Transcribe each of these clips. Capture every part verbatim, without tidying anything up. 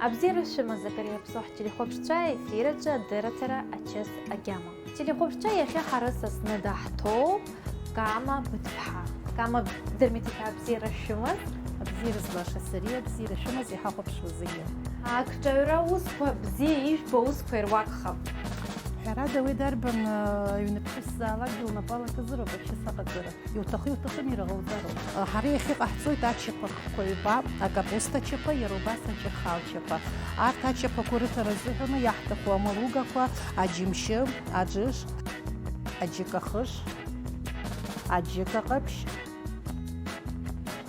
Абзиара шәымаз, акыр иаԥсоу ҳтелехәаԥшцәа, ефир аҿы адырраҭара Ачыс агьама. Ҳтелехәаԥшцәа, иахьа ҳара са сзы даҳҭоуп Кама Быҭәԥҳа. Кама Дырмит-иԥа, абзиара шәымаз. Абзиара злаша сари, абзиара шәымаз иҳахәаԥшуа зегьы. Акҿаҩра усқәа бзиа ижәбо аусқәа ируакхап. Ҳәарада, уи дарбан, э, аҩны ԥҳәыс заалакгьы лнапы алакызароуп ачыс аҟаҵара. Иуҭаху-иуҭахым ираҟауҵароуп. Ҳара иахьа иҟаҳҵоит ачаԥақәа ҩба, акапуста чаԥа, иара убас аҷырхал чаԥа. Арҭ ачаԥақәа рыҭара азыҳәаны иаҳҭаху амаругақәа, аџьымшьы, аџыш, аџьыкахыш, аџьыкаҟаԥшь,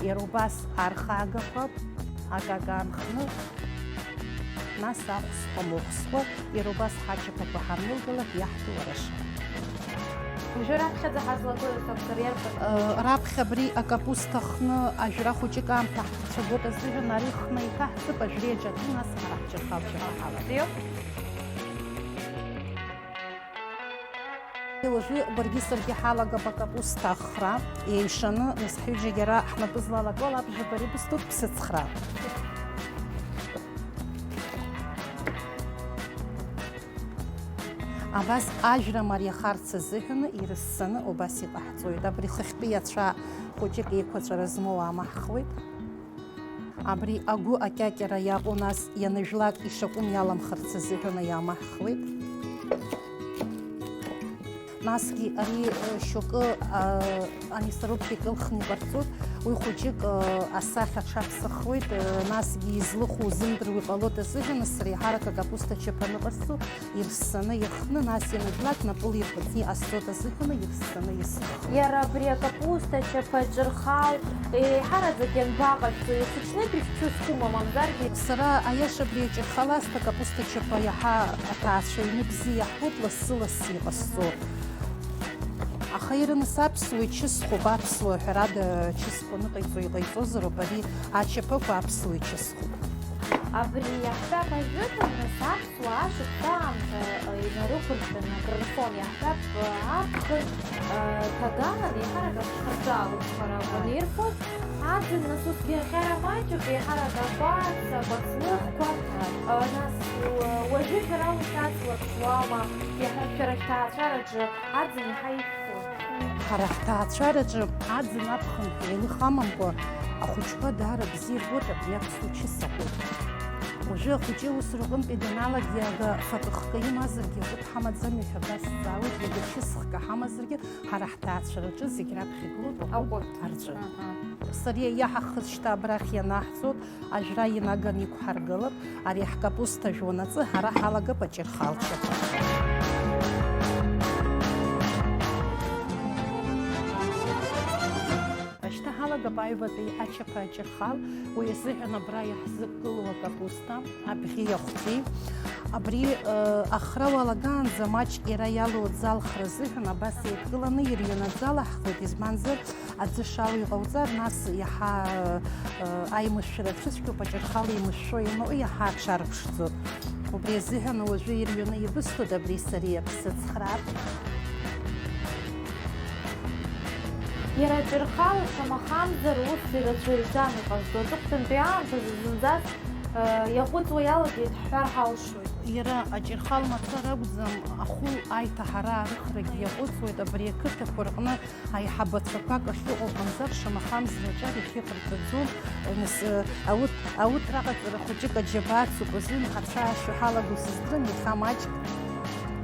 иара убас архагақәа, акаканхны, нас ахәсқәа, мыхәсқәа, иара убас ҳачаԥақәа ҳанылгалак иаҳҭо арыша. Уажәы раԥхьаӡа ҳазлагылоу сакәзар иарбан? Э, раԥхьа абри акапуста хны ажәра хәыҷык аамҭа ҳцәагоит азыҳәан, ари хны иҭаҳҵып, ажәреи аҿаки, нас ҳара ҳчырхалцәа ҳалаҳалап. Бзиоуп. Уажәы баргьы саргьы ҳалагап акапуста ахра, еишаны, нас ҳҩыџьагьы ара ҳнапы злалакуа лабжьо бари быстут бсыцхраа. Абас ажәра мариахарц азыҳәаны ирыссаны убас иҟаҳҵоит. Абри хыхьтәи иацәа хәыҷык еиқәаҵәара змоу аамаҳхуеит. Абри агәы акьакьара иаҟәо, нас ианажәлак ишакәым иаламхарц азыҳәаны иаамаҳхуеит. Насгьы ари, э, шьоукы, а, анисорубка икылхны иҟарҵоит, уи хәыҷык, э, асахьа аҽаԥсахуеит, э, насгьы излыху узымдыруа иҟалоит азыҳәан, сара еиҳарак акапуста чаԥаны ҟарҵо, ирссаны ихны, нас ианажәлак напыла ирхәыцны иҟасҵоит азыҳәан, ирссаны исыхх. Иара абри акапуста чаԥа аҷырхал еиҳараӡак ианбаҟашәҵо, ихәыҷны ишәцәысхума, мамзаргьы? Сара аиаша абри аҷырхал асҭа акапуста чаԥа иаҳа аҭаацәа ҩны бзиа иаҳбоит, лассы-лассы иҟасҵо. Аха ирыныс аԥсуа ичысхуп, аԥсуа ҳәарада чысқәа ныҟаиҵо иҟаиҵозароуп, ари ачаԥақәа аԥсуа ичысхуп. Абри иаҳҳәап ажәытәан, нас аԥсуаа ашықәс аамҭа, э, инарықәыршәаны акрырфон, иаҳҳәап, э, аԥхын, э, ҭагалан еиҳарак аԥхарҿы алыԥшхара акәын ирфоз. Аӡын, нас усгьы ахьара маҷуп, еиҳарак акәац, акәацныхқәа, э, нас, уа-, уажәы шәара ушәаҵла ԥшуама, иаҳа-, шәара шәҭаацәараҿы аӡын иаҳа ишәфоит. Ҳара ҳҭаацәараҿы аӡын аԥхын еилых амамкәа, ахәыҷқәа даара бзиа ирбоит абри аԥсуа чыс аҟәыд. Уажәы ахәыҷы аус рҟынтәи даналак, иага фатәы хкы имазаргьы, аҟәыд ҳамаӡами ҳәа дазҵаауеит, иага чыс хкы ҳамазаргьы, ҳара ҳҭаацәараҿы зегь раԥхьа игылоуп аҟәыд, аҟәыд, арҵәы. Аҳа. Сара иаҳахыз шьҭа абрахь ианаҳҵоит, ажәра инаганы иқәҳаргылап, ари ҳкапуста жәуанаҵы ҳара ҳалагап аҷырхал чаԥа. Шьҭа ҳалагап аҩбатәи ачаԥа аҷырхал, уи азыҳәан абра иаҳзықәгылоу акапуста, абӷьи ахәҵәи. Абри, э, ахра уалагаанӡа маҷк иара иалоу аӡы алхра азыҳәан абас еидкыланы ирҩанаӡы алаҳхуеит, избанзар, аӡы шалоу иҟауҵар, нас иаҳа, э, аимышәшәара цәыцәгьоуп, аҷырхал еимышәшәо ианыҟоу иаҳа аҽарԥшӡоуп. Убри азыҳәан уажәы ирҩаны ибысҭоит абри сареи аԥсыцхраа. Иара аҷырхал, шамахамзар, ус ирацәаҩӡам иҟазҵо. Аҵыхәтәантәи аамҭазы зынӡаск, э, иаҟәыҵуа иалагеит ҳҳәар ҳалшоит. Иара аҷырхал мацара акәӡам, ахәы аиҭаҳара аарыхрагьы иаҟәыҵуеит, абри ақыҭақәа рҟны аиҳабацәақәак ахьыҟоу, мамзар шамахамзар аҿар иахьыҟарҵаӡом, нас, ауҭ-, ауҭра аҟаҵара хәыҷык аџьабаа ацуп азы, инхацәаашьо ҳалаго сыздырам, иахьа маҷк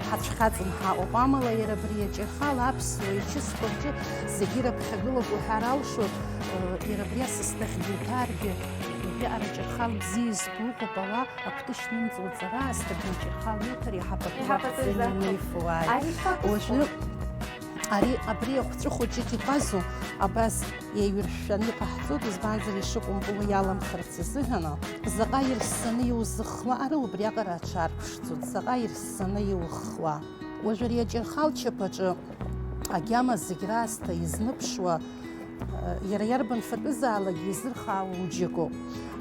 ҳацәхьаҵны ҳаҟоуп. Амала иара абри аҷырхал аԥсуа ичысқәа рҿы зегьы раԥхьагылоуп уҳәар алшоит, иара абри асасдахь дуҭааргьы, убриаҟара аҷырхал бзиа избо ыҟоуп, ала акәты шьнымҵуа уҵара аасҭа абри аҷырхал иуҭар иаҳа пату Иаҳа пату ақәҵаны изаҭәоуп. Иуифо, ааи. Ари шԥакәызго? Уажәы Ари абри ахәҵәы хәыҷык иҟазоу абас еиҩыршәшәаны иҟаҳҵоит, избанзар ишыкәымпылуа иаламхарц азыҳәан. Заҟа ирссаны иузыхуа, ара убриаҟара аҽарԥшӡоит, заҟа ирссаны иухуа. Уажә ари аҷырхал чаԥаҿы агьама зегь раасҭа изныԥшуа, иара иарбан фатәызаалакгьы изырхаауа уџьыкоуп.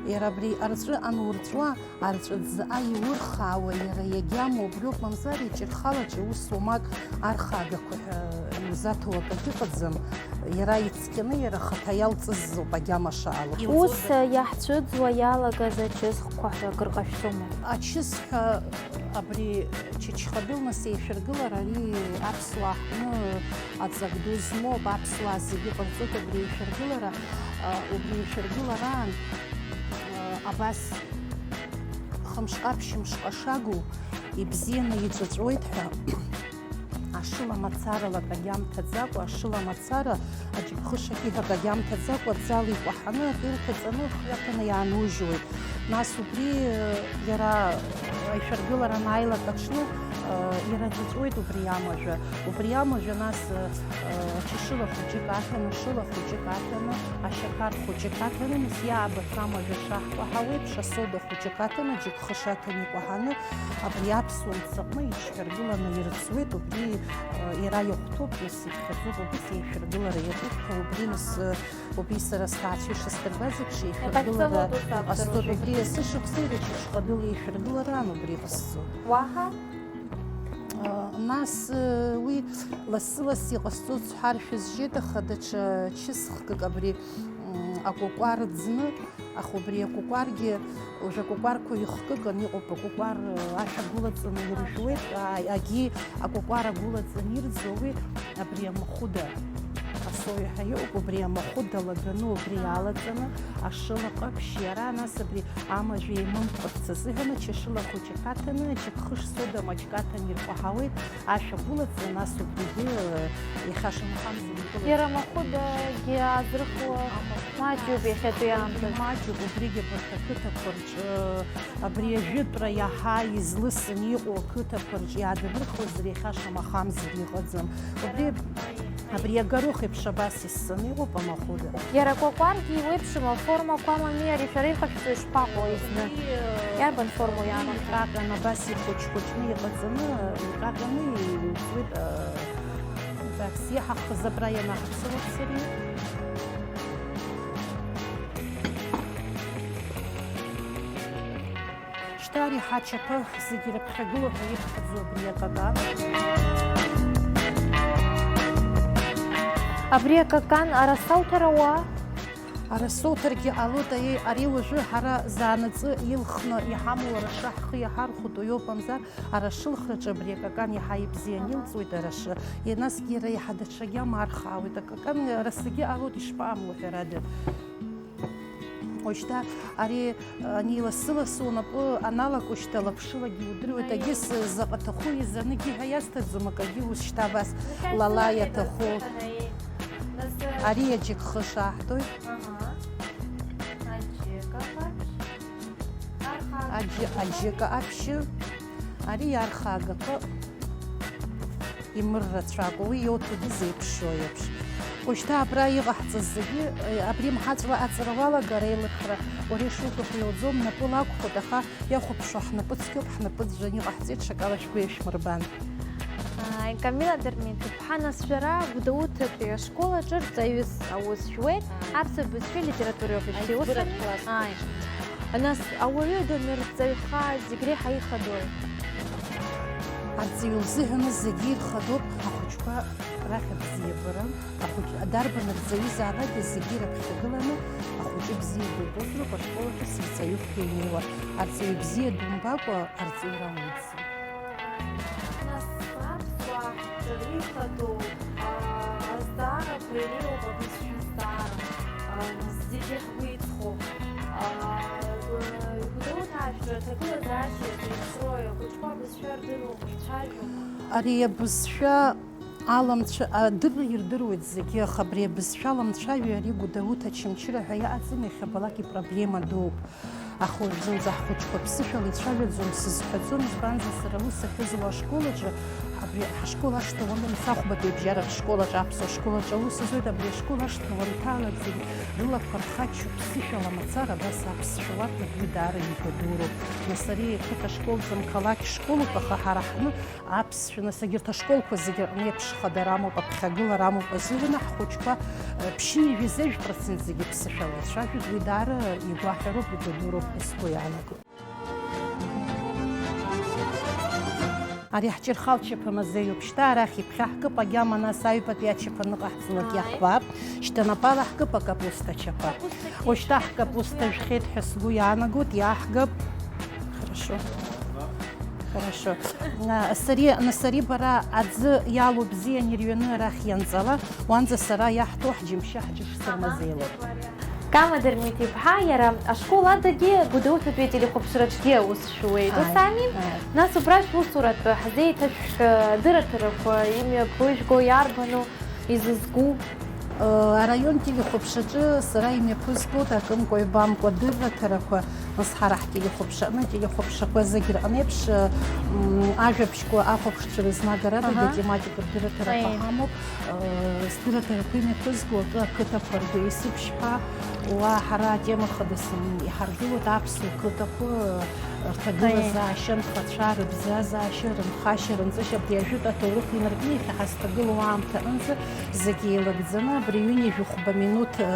Иара абри арҵәы анурҵәуа, арҵәыӡаа иурхаауа иара иагьамоу убриоуп, мамзар иҿырхалаҿы ус уамак архаагақәа ҳәа иузаҭоу акагь ыҟаӡам. Иара ицқьаны, иара ахаҭа иалҵыззоуп агьама шаалоу. Ус иаҳцәыӡуа иалагаз ачысхқәа ҳәа акыр ҟашәҵома? Ачысҳәа абри Чачхадылнас еишәыргылара, ари аԥсуаа ҳҟны аҵак ду змоуп, аԥсуаа зегьы ҟарҵоит абри еишәыргылара, а, убри еишәыргылараан, а, абас хымшҟа-ԥшьымшҟа шагу ибзианы иҵәыҵәуеит ҳәа, ашыла мацарала акагьы амҭаӡакәа, ашыла мацара аџьыкхышахь иҳәа акагьы амҭаӡакәа, аӡала икәаҳаны, акы илҭаҵаны, ахҩа аҭаны иаанужьуеит. Нас убри, э, иара, э, ишәаргылара анааилак аҽны, э, ираҵәыҵәуеит убри амажәа. Убри амажәа нас, э, э, ачашыла хәыҷык аҭаны, шыла хәыҷык аҭаны, ашьақар хәыҷык аҭаны, нас иаабац амажәа шаҳкәаҳауеиԥш, асода хәыҷык аҭаны, аџьыкхыш аҭаны икәаҳаны, абри аԥсуа мцаҟны иҽшәаргыланы ирыӡуеит, убри, э, иара иахәҭоуп, нас иԥхьаӡоуп, убыс еишәаргылара иаҿуп ҳәа, убри нас, э, убри сара сҭаацәа ишысдырбаз еиԥш, еишәаргылара иҟасҵоит, убри есышықәса ирыҽыҽхадыла еишәаргылараан убри иҟасҵоит. Уаҳа? Э, нас, э, уи лассы-ласс иҟасҵоз ҳәа шәызжьеит, аха даҽа чысхкык абри, м, акәакәар ӡны, аха убри акәакәаргьы, уажә акәакәарқәа ихкыкан иҟоуп, акәакәар, э, ашә агәылаҵаны иржәуеит, а, агьи акәакәар агәылаҵаны ирӡуа уи абри амахәыда, асоҩ ҳәа иҟоуп, убри амахәыда лаганы убри иаалаҵаны, ашыла ҟаԥшь иара, нас абри амажә еимымхырц азыҳәан ачашыла хәыҷык аҭаны, аџьыкхыш сода маҷк аҭаны иркәаҳауеит, ашә агәылаҵа, нас убригьы, э, иахьа шамахамзар икылаҵ-. Иара амахәыдагьы аазрыхуа маҷҩуп иахьатәи аамҭазы. Маҷҩуп, убригьы абарҭ ақыҭақәа рҿы, абри ажәытәра иаҳа излысын иҟоу ақыҭақәа рҿы иаадырхуазар, иахьа шамахамзар иҟаӡам. Убри Абри агарох еиԥш абас иссаны иҟоуп амахәыда. Иара акәакәаргьы иуеиԥшым аформақәа амами, ари шәара иҟашәҵо ишԥаҟоу изны? Иарбан формоу иамоу? Иҟаҟан абас ихәыҷ-хәыҷны иҟаҵаны, иҟаҟаны иуҵуеит, а, так, сиҳахыз абра ианаҳцалак сыри. Шьҭа ари ҳачаԥа зегьы рыԥхьагылоуп ҳәа иԥхьаӡоу абри акакан. Абри акакан араса уҭарауа? Араса уҭаргьы ҟалоит, аиеи, ари уажәы ҳара заанаҵы илхны иҳамоу араша ҳхы иаҳархәоит, уи ауп, мамзар араша ылхраҿы абри акакан иаҳа ибзианы илҵуеит араша. Насгьы иара иаҳа даҽа гьама архаауеит, акакан арасагьы ҟалоит, ишԥаҟамло, ҳәарада. Уажәшьҭа ари, ани лассы-лассы унапы аналак, уажәшьҭа лаԥшылагьы удыруеит, егьыс заҟа ҭаху изаныгьы ҳәа иасҭаӡом, акагьы ус шьҭа абас лала иаҭаху. Ари аџьыкхыш аҳҭоит. Аџьы-, аџьыка аԥшьы. Ари иархаагақәа. Имыррацәакәа, уи иоуҭо дызеиԥшроу еиԥш. Уажәшьҭа абра иҟаҳҵаз зегьы, э, абри мҳаҵәла аҵара уалагар, аилырхра уара ишуҭаху иауӡом, напы лакәхоит, аха иахәаԥшуа ҳнапы цқьоуп, ҳнапы ӡәӡәаны иҟаҳҵеит, ҽакала шәгәы иашәмырбан. Ааи, Камила Дырмит-иԥҳа, нас шәара Гәдоуҭатәи ашкол аҿы рҵаҩыс аус шәуеит, ааи, аԥсуа бызшәеи литературеи ауп ишәзы иусуми? Аиҵбыратә класс. Ааи. Нас ауаҩы данырҵаҩха зегь реиҳа ихадои? Арҵаҩы лзыҳәаны зегьы ирхадоуп, ахәыҷқәа рахь абзиабара, ахәыҷ-, дарбан арҵаҩызаалакгьы зегьы ирыԥхьагыланы ахәыҷы бзиа дубозароуп, ашкол аҿы сырҵаҩыхәда инеиуа. Арҵаҩы бзиа думбакәа, арҵаҩра умӡӡеит. Нас аԥсуаа ҳҿы ихадоу, аа, азҵаарақәа иреиуоуп абызшәа азҵаара, аа, нас зегьы ҳгәы иҵхо. Аа, Гәдоуҭа ашәҭ аҭагылазаашьа зеиԥшрои, ахәыҷқәа абызшәа рдыруама, ицәажәома? Ари абызшәа аламцәа-, адырра ирдыруеит зегьы, аха абри абызшәа аламцәажәаҩ ари Гәдоуҭа Очамчыра ҳәа иҟаӡам, иахьабалак ипроблема дууп. Аха уажәзынӡа ҳхәыҷқәа ԥсышәала ицәажәаӡом, сызҳәаӡом, избанзар, сара аус ахьызуа ашкол аҿы ҳа-, Ҳашкол ашҭа уаланы, сахәбатәи абжьаратә школ аҿы, аԥсуа школ аҿы аус зуеит. Абри ашкол ашҭа уанҭаалак, зегьы рылақәа рхаччоит ԥсышәала мацара, абас аԥсшәа уарҳәоит, уи даара игәадуроуп. Нас ари ақыҭа школӡам, қалақь школуп, аха ҳара ҳҟны аԥсшәа, нас егьырҭ ашколқәа зегьы рҟны еиԥш хадара амоуп, аԥхьагылара амоуп азыҳәан, ҳхәыҷқәа, э, ԥшьынҩажәи жәеиза процент зегьы ԥсышәала ицәажәоит, уи даара игәаҳәароуп, игәадуроуп ҳәа сгәы иаанагоит. Ари ҳчырхалчаԥа мазеиуп. Шьҭа арахь иԥхьаҳкып, агьама нас аҩбатәи ачаԥа аныҟаҳҵалак Ааи. Иаҳбап. Шьҭа напала ҳкып акапуста чаԥа. Капуста Ушьҭа чаԥа. Ҳкапуста жәхеит ҳәа сгәы иаанагоит, иаҳгап. Хорошо. Хорошо. А, сари, нас ари бара аӡы иалоу бзиан ирҩаны арахь ианҵала, уанӡа сара иаҳҭо ҳџьымшьы ҳџьышшьы Аҳа. Мазеилоуп. Кама Дырмит-иԥҳа иара ашкол адагьы Гәдоуҭатәи ателехәаԥшраҿгьы аус шәуеит. Ус Ааи, ами? Ааи. Нас убрахь усуратә ҳзеиҭашәҳәы, адырраҭарақәа имҩаԥыжәго иарбану изызку? Араион телехәаԥшраҿы сара имҩаԥызгоит акымкәа-ҩбамкәа адырраҭарақәа, нас ҳара ҳтелехәаԥшра аҟны ателехәаԥшрақәа зегь рҟны еиԥш, м, ажәабжьқәа ахәаԥшцәа рызнагарадагьы Аҳа. Атематикатә дырраҭарақәа Аи. Ҳамоуп. Э, сдырраҭарақәа имҩаԥызго акы ақыҭақәа ргәы еисыԥшьҳәа, уа ҳара атема хадас иҳаргылоит аԥсуа қыҭақәа, э, рҭагылазаашьа, Аи. Нхацәа, рыбзазаашьа, рынхашьа, рынҵышьа, абри ажәытә аҭоурых инаркны иахьа ҳазҭагылоу аамҭа аҟынӡа зегь еилагӡаны, абри ҩынҩажәи хәба минуҭ, э,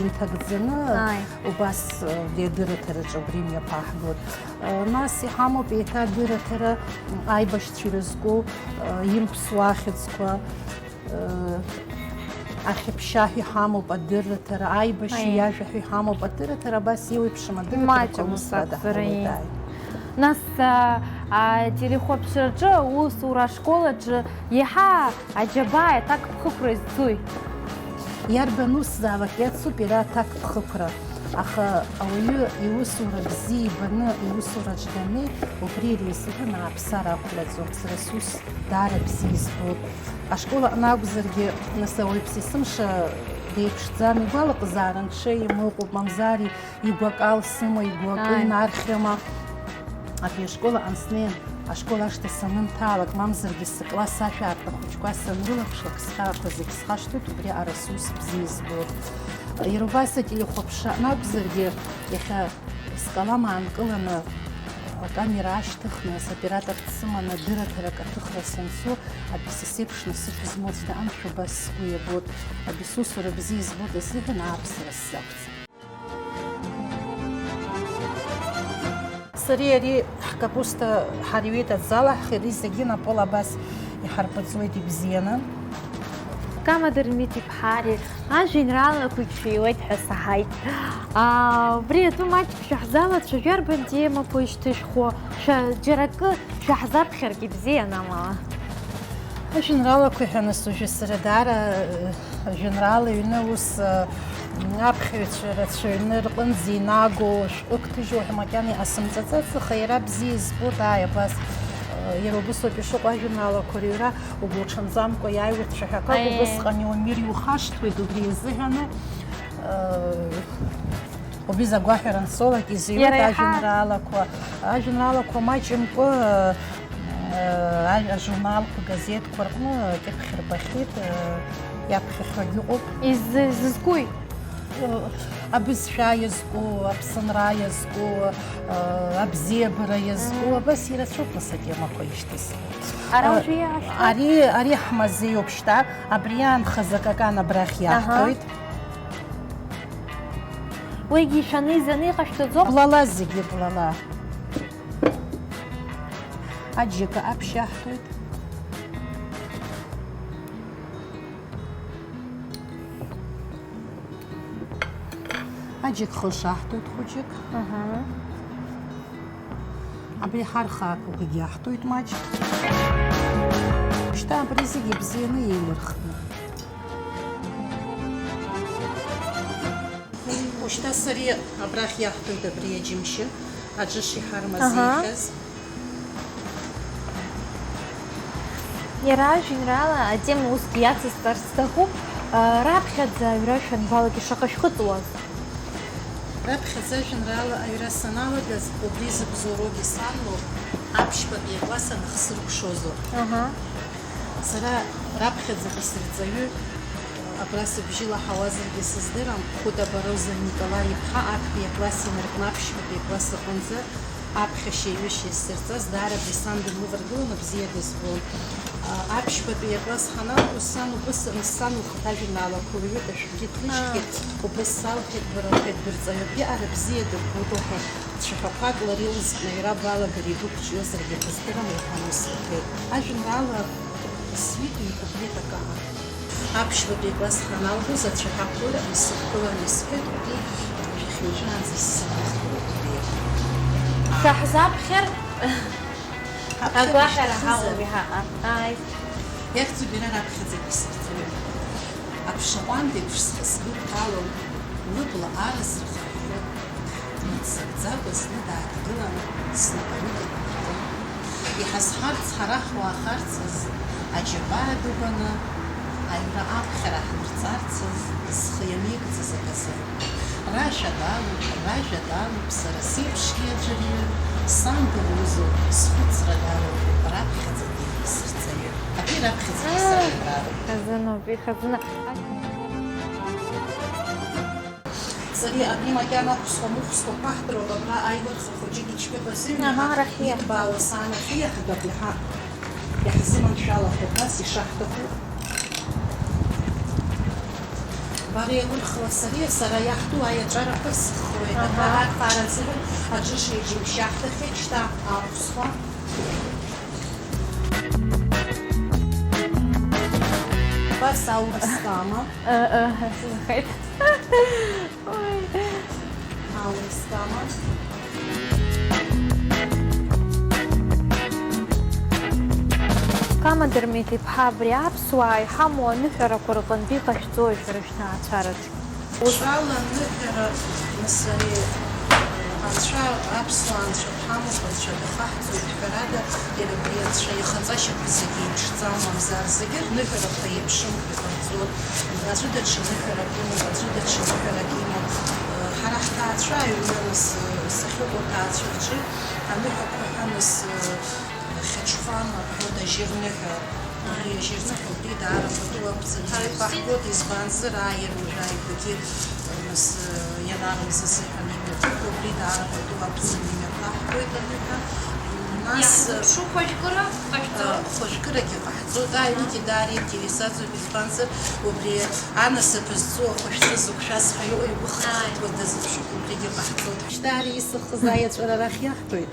инҭагӡаны, Аи. Убас, э, абри адырраҭараҿы убри имҩаԥаҳгоит. Э, нас иҳамоуп еиҭа адырраҭара, м, аибашьцәа ирызку, э, ирԥсуа ахьӡқәа, э, ахьыԥшьаҳәа иҳамоуп адырраҭара, аибашьҩы Аиеи. Иажәа ҳәа иҳамоуп адырраҭара, абас еиуеиԥшым адырраҭарақәа Имаҷым усҟан даҳауеит, сакзар, аиеи. Ааи. Нас, а, ателехәаԥшраҿы аусура ашкол аҿы иаҳа аџьабаа аҭакԥхықәра изцуи? Иарбан усзаалак иацуп иара аҭакԥхықәра, аха ауаҩы иусура бзиа ибаны, иусураҿ даннеи, убри иара изыҳәан ааԥсара ақәлаӡом. Сара сус даара бзиа избоит. Ашкол аҟны акәзаргьы, нас ауаҩԥсы есымша деиԥшӡам, игәалаҟазаара нҽеим ыҟоуп, мамзар игәы акал сыма, игәы акы Ааи. Инархьама. Абри ашкол аҟны снеин, ашкол ашҭа санынҭаалак, мамзаргьы сыкласс ашәарҭа хәыҷқәа санрылаԥшлак, схьаақәа зегь схашҭуеит, убри аҟара сус бзиа избоит. Иара убас ателехәаԥшра аҟны акәзаргьы, иахьа скалам аанкыланы, акамера аашьҭыхны, соператор дсыманы, дырраҭарак аҭыхра санцо, абри са сеиԥш насыԥ змоу аӡә дыҟамшәа убас сгәы иабоит. Абри сусура бзиа избоит азыҳәан ааԥсара сзақәҵа. Сареи ари ҳкапуста ҳарҩеит аӡы алаҳхит, ари зегьы напола абас иҳарпыҵуеит ибзианы. Кама Дырмит-иԥҳа ари ажәеинраалақәагь шәиуеит ҳәа саҳаит. Аа, убри атәы маҷк шәаҳзалацәажәар, бантиемақәа ишьҭышәхуа, шәа-, џьара акы шәаҳзаԥхьаргьы бзиан амала. Ажәеинраалақәа ҳәа нас уажәы сара даара, э, ажәеинраала ҩны ус, э, аԥхьаҩцәа рацәаҩны рҟынӡа инаго шәҟәык ҭыжьуа ҳәа макьана иҟасымҵаӡац, аха иара бзиа избоит, ааи, абас, э, иара убыс ауп ишыҟоу ажәеинраалақәа рыҩра угәуҽанӡамкәа иааиуеит цәаҳәақәак, Аиеи. Убысҟан иумир иухашҭуеит, убри иазыҳәаны, э, Убри изы агәаҳәара ансолак изыҩуеит Иара иаҳа- ажәеинраалақәа, ажәеинраалақәа маҷымкәа, э, ажәа-, ажурналқәа, газеҭқәа рҟны кьыԥхь рбахьеит, э, иаԥхьахьоугьы ыҟоуп. Изы-, изызкуи? Э, абызшәа иазку, аԥсынра иазку, э, абзиабара иазку, Мм. Абас ирацәоуп нас атемақәа ишьҭызхуа. Ара Э, уажәы иаашьҭоу? Ари, ари ҳмазеиуп шьҭа, абри аанхаз акакан абрахь Аҳа. Иаҳҭоит. Уигьы ишәаны изаны иҟашәҵаӡом? Блала зегьы, блала. Аџьыка аԥшьаҳҭоит. Аџьык хышаҳҭоит хәыҷык. Аҳа. Абри ҳархаақәагьы иаҳҭоит маҷк. Шьҭа абри зегьы ибзианы еилырхны. Ушьҭа сари абрахь иаҳҭоит абри аџьымшьы, аџыш иҳармазеихьаз. Аҳа. Иара ажәеинраала атема усгьы иацысҵарц сҭахуп, а, раԥхьаӡа аҩра шәанбалак, ишаҟа шәхыҵуаз? Раԥхьаӡа ажәеинраала аҩра саналагаз, убри зыбзоуроугьы сан лоуп, аԥшьбатәи акласс анахсыркәшозоуп. Аҳа. Сара раԥхьаӡатәи сырҵаҩы, абра сыбжьы лаҳауазаргьы сыздырам, Хәыта Бароза Николаи-иԥҳа актәи акласс инаркны аԥшьбатәи акласс аҟынӡа аԥхьашьа-еиҩышьа исзырҵаз, даара абри сан дынлываргыланы бзиа дызбон. Аԥшьбатәи акласс ҳаналго, сан убыс, сан лхаҭа ажәеинраалақәа уаҩык ашәҟәгьы ҭлыжьхьеит, убыс салҳәеит, бара, лҳәеит, бырҵаҩы абриаҟара бзиа дыббоит, лҳәан. Цәаҳәақәак лара илызкны аҩра балагар игәы ԥҽҩозаргьы быздырам, лҳәан, ус лҳәеит. Ажәеинраала Исҩит икуплет акаан. Аԥшьбатәи акласс ҳаналгоз ацәаҳәақәа рыла исыдкыланы исҳәеит, убри жәахьынҵәаанӡа исзымдырхуеит убри. Шәаҳзаԥхьар, ҳаԥхьа агәаҳәара ишәҭахызар? Ҳаҟоуп иҳаҟа. Ааи. Иахьӡуп иара раԥхьаӡатәи сырҵаҩы. Аԥша ҟәандеиԥш схы сгәы ҭалон, лыбла аразра хырхәо. Дмыццакӡакәа зны дааҭгылан, снапаникәа днаркын. Иҳазҳарц ҳара ҳуаахарц азы, аџьабаа дубаны, аҩра аԥхьара ҳнырҵарц азы, зхы иамеигӡаз аказы. Рашәа далоуп, ражәа далоуп, сара сеиԥшгьы аӡәырҩы, сан дылузу, схәыцра далоуп, раԥхьаӡатәи сырҵаҩы. Абри раԥхьаӡатәи сара. Ихазыноуп, ихазына. Сари абри макьана ахәсқәа мыхәсқәа қәаҳҭроуп, абра аилыхра хәыҷык ичкьыҳәа сыҩны. Аҳа, рахьиа. Идбаауа саанахьиаҳгап, иаҳа иаҳзыманшәалахо убас ишаҳҭаху. Бара еилырхла сари сара иаҳтәу аиаҵәарақәа сыххуеит. Аҳа. Абра арҭ аараӡа аџышеи џьымшьаҳҭахьеит шьҭа ахәсқәа. Абас аурыс кама. Ы, ы, сызхеит. Ой. Аурыс кама. Кама Дырмит-иԥҳа, абри аԥсуаа иҳамоу аныҳәарақәа рҟынтә иҟашәҵои шәара шәҭаацәараҿы? Ус ала аныҳәара, нас, ари анцәа, аԥсуаа анцәа дҳамоуп, анцәа дахаҳҵоит, ҳәарада, иара абри анцәа ихаҵашьақәа зегьы еиԥшӡам, мамзар зегьы рныҳәарақәа еиԥшым ҳәа иҟарҵоит. Аӡәы даҽа ныҳәарак имоуп, аӡәы даҽа ныҳәарак имоуп. Ҳара ҳҭаацәа аҩны, нас, сахьыҟоу аҭаацәа рҿы аныҳәақәа ҳәа, нас, Хьаҽхәама ҳәа дажьырныҳәа, убри ажьырныҳәа убри даара пату ақәҵаны имҩаԥаҳгоит, избанзар, ааир уажәааигәагьы, нас, ианаарымза азыҳәан имҩаԥыҳәо, убри даара пату ақәҵаны имҩаԥаҳгоит аныҳәа. Нас, иаҳзыԥшу хәажәкыра ҟашәҵоит? Хәажәкырагьы ҟаҳҵоит, ааи, уигьы даара интересаӡоуп, избанзар, убри анасыԥ зҵоу ахәышәтәы зықәшәаз ҳәа иҟоу игәы хыҭхыҭуа дазыԥшуп, убригьы ҟаҳҵоит. Даара исыхыз аиаҵәара арахь иаҳҭоит.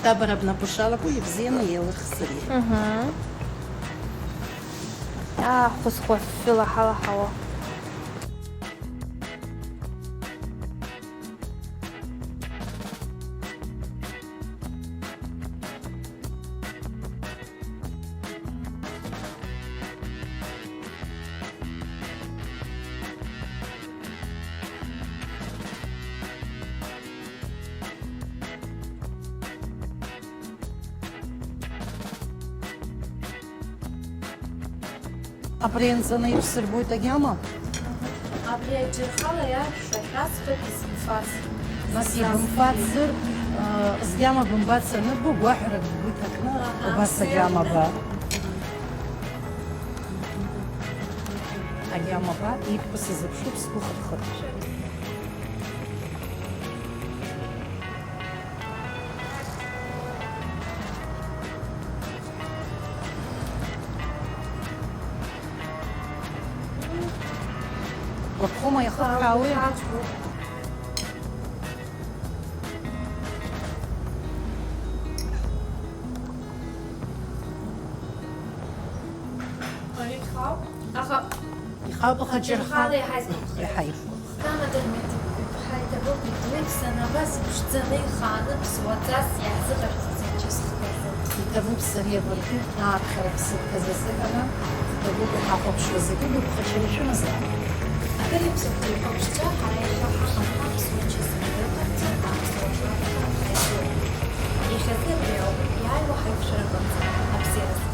Ҭабара бнапы шалаку ибзианы еилырхзар. Мгм. Аахәыцқәа шәылаҳалаҳауа. Абри анҵаны иқәсырбоит агьама? Абри аџьырхала иаашәшәахьаҵәҟьоуп исымфаз. Нас ибымфацзар, э, згьама бымбац аныббо, гәаҳәарак бгәы иҭакны, аҳа, убас агьама ба. Агьама ба, иқәкы сазыԥшуп сгәы хыҭхыҭ. Гәаԥхома иахыԥхьаауеи? Ари ихауп, аха ихауп, аха џьырхала иаҳа исгәаԥхеит. Иаҳа исгәаԥхеит. Кама Дырмит-иԥҳа иҭабуп, идуеит, санабас иԥшӡаны ихааны ԥсуаҵас иаҳзыҟашәҵеит зегь ҿыц хкызар. Иҭабуп, сари абыржәы ааԥхьара бсырҭаз азыҳәаны, иҭабуп иҳахәаԥшуа зегьы гәыԥхашьара шәымазаап. Акыр имцахә ҭоуба ԥшӡа ҳара иаҳа ҳаҟан аԥсуа чысымҭа ыҟарҵар, аԥсуа жәлар рхы ҳаизыруит. Иахьазы абри ауп иааиуа ҳаиқәшәара аҟынӡа, абзиаразы.